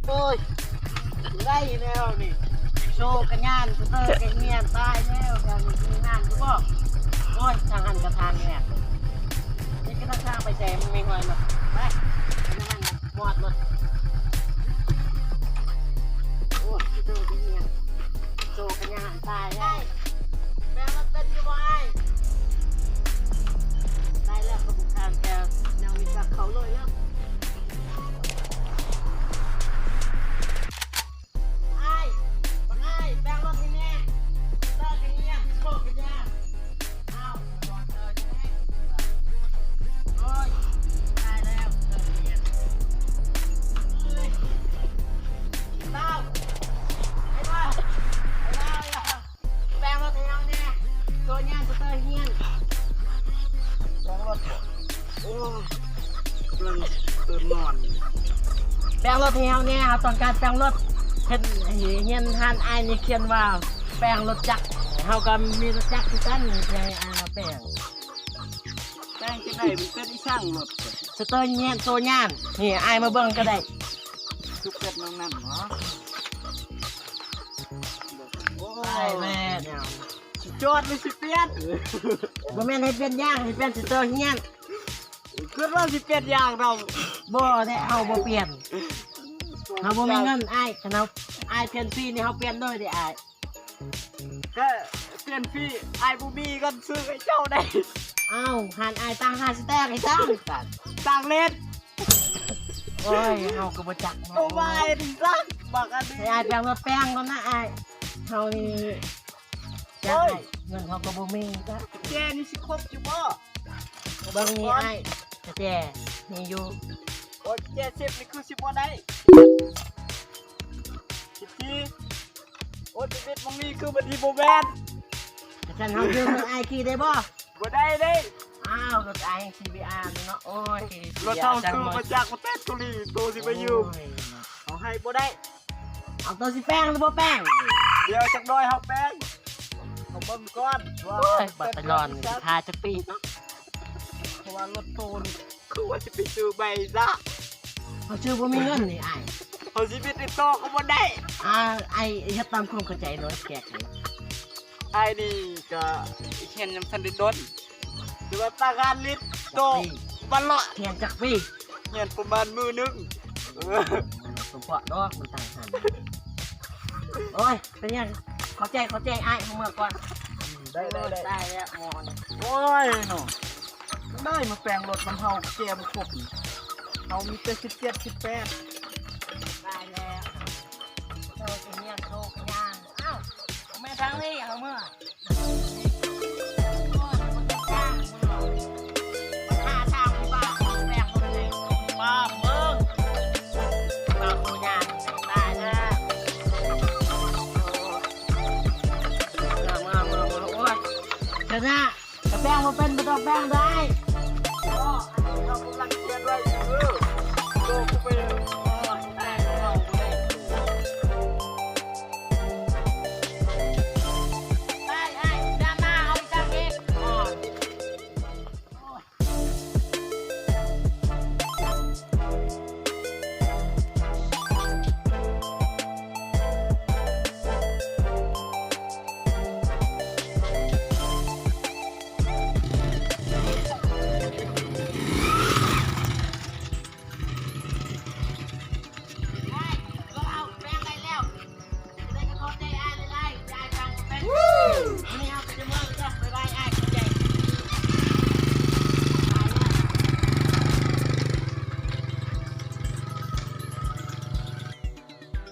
ໂອ້ຍ ໄດ້ແລ້ວນີ້ ໂຊກະຍານ ສະເຕີກະຍານ ຕາຍແລ້ວ ແຖວນີ້ມີງານຢູ່ບໍ່? ໂອ້ຍ ທາງຫັ້ນກະທາງແຍກ ນີ້ກະທາງໄປແຕ່ມັນມີຫ້ອຍມາ ໄປ ໄປນຳມັນ ມອດລົດ ໂອ້ຍ ສະເຕີກະຍານ ໂຊກະຍານ ຕາຍແລ້ວ ແປງລົດເປັນຢູ່ບໍ່ອ້າຍ? ໄດ້ແລ້ວ ກະບຸກທາງແຕ່ແນວນີ້ກະເຂົ້າເລີຍແລ້ວ. ອ້າຍ ບັກອ້າຍ ແປງລົດໃຫ້ແນ່ ເຕີກະຍານ ໂຊກະຍານ ອ້າວ ໂອ້ຍ ຕາຍແລ້ວ ເຕີກະຍານ ເອີຍ ລາວ ໄອ້ລາວ ໄອ້ລາວ ໄອ້ລາວ. ແປງລົດໃຫ້ເຮົາແນ່ ໂຕຍານສະເຕີຮຽນ ແປງລົດ ໂອ້ຍ ກຳລັງຕື່ນນອນ ແປງລົດໃຫ້ເຮົາແນ່ ເຮົາຕ້ອງການແປງລົດ ເຫັນ ເຫັນຮ້ານອ້າຍນີ້ຂຽນວ່າແປງລົດຈັກ ເຮົາກະມີລົດຈັກຄືກັນ ຊິໃຫ້ອ້າຍມາແປງ ແປງຈັ່ງໃດ ມັນເປັນອີ່ຫຍັງລົດ ສະເຕີຮຽນ ໂຕຍານ ນີ້ອ້າຍມາເບິ່ງກະໄດ້ ຄືເປັນໜັງນັ້ນເນາະ. ໂອ້ຍ ຕາຍແລ້ວ ຊິຈອດຫຼືຊິປ່ຽນ? ບໍ່ແມ່ນໃຫ້ປ່ຽນຢາງ ໃຫ້ປ່ຽນສະເຕີຮຽນ ຄິດວ່າຊິປ່ຽນຢາງເນາະ ບໍ່ແທ້ ເຮົາບໍ່ປ່ຽນ ເຮົາບໍ່ມີເງິນອ້າຍ ຄັນເຮົາ ອ້າຍປ່ຽນຟຣີນີ້ ເຮົາປ່ຽນເລີຍເດ້ອ້າຍ ກະປ່ຽນຟຣີ ອ້າຍບໍ່ມີເງິນຊື້ໃຫ້ເຈົ້າໄດ໋ ອ້າວ ຮ້ານອ້າຍຕ່າງຫາກຊິແຕກໃຫ້ເຈົ້າ ຕ່າງເລນ ໂອ້ຍ ເຮົາກະບໍ່ຈັກເນາະ ໂອ້ຍ ໃຫ້ອ້າຍແປງລົດແປງກ່ອນນະອ້າຍ ເຮົານີ້ຈັກ ເງິນເຮົາກະບໍ່ມີ ກະແຈນີ້ຊິຄົບຢູ່ບໍ່? ເບິ່ງນີ້ອ້າຍ ກະແຈມີຢູ່ ໂອ້ຍ ແຈສິບນີ້ຄືຊິບໍ່ໄດ້ ສິບສີ່ ໂອ້ຍ ຊີວິດມຶງນີ້ຄືບໍ່ດີບໍ່ແມ່ນ ກະຊັ້ນເຮົາຢືມລົດອ້າຍຂີ່ໄດ້ບໍ່? ບໍ່ໄດ້ເດ້ ອ້າວ ລົດອ້າຍຊີວິດອາເນາະ ໂອ້ຍ ລົດເຮົາຊື້ມາຈາກປະເທດເກົາຫຼີ ໂຕຊິໄປຢືມ ໂອ້ຍ ເຮົາໃຫ້ບໍ່ໄດ້ ເອົາ ໂຕຊິແປງຫຼືບໍ່ແປງ? ດຽວຈັກໜ້ອຍເຮົາແປງ ເຮົາເບິ່ງກ່ອນວ່າ ໂອ້ຍ ບັດໄປນອນນີ້ ຊິທາຈັກປີເນາະ ເພາະວ່າລົດໂຕນີ້ ຄືວ່າຊິໄປຊື້ໃໝ່ຊະ ເຮົາຊື້ບໍ່ມີເງິນນີ້ອ້າຍ ເຮົາຊິໄປຕິດຕໍ່ກະບໍ່ໄດ້ ອ້າຍ ເຮັດຕາມຄວາມເຂົ້າໃຈໂລດ ແກ້ໄຂ ອ້າຍນີ້ກະຮຽນຍັງບໍ່ທັນໄດ້ດົນ ແຕ່ວ່າຕາງານລິດໂຕ ບັນເລາະ ຮຽນຈັກປີ? ຮຽນປະມານມື້ໜຶ່ງ ເອີ ສົມເພາະດອກມັນຕ່າງກັນ ໂອ້ຍ ເປັນຫຍັງ ເຂົ້າໃຈ ເຂົ້າໃຈອ້າຍ ເຮົາເມືອກ່ອນ ໄດ້ ໄດ້ ໄດ້ ຕາຍແລ້ວໝໍນີ້ ໂອ້ຍເນາະ ໄດ້ມາແປງລົດນຳເຮົາ ແຈບໍ່ຄົບ ເຮົາມີແຕ່ສິບເຈັດ ສິບແປດ ຕາຍແລ້ວ ເຈົ້າຊິຮຽນໂຊກະຍານ ອ້າວ ແມ່ນທາງນີ້ ເຮົາເມືອ ຊະນະ ກະແປງບໍ່ເປັນ ບໍ່ຕ້ອງແປງໄດ້ ເນາະ ອັນນີ້ເຮົາກຳລັງຂຽນໄວ້ຢູ່ ເອີ ໂຕກູເປ ເອີ ແປງຂອງເຮົາບໍ່ໄດ້ ໄປ ໄປ ດາມໜ້າເຮົາອີກຈັກນິດ ໂອ້ຍ.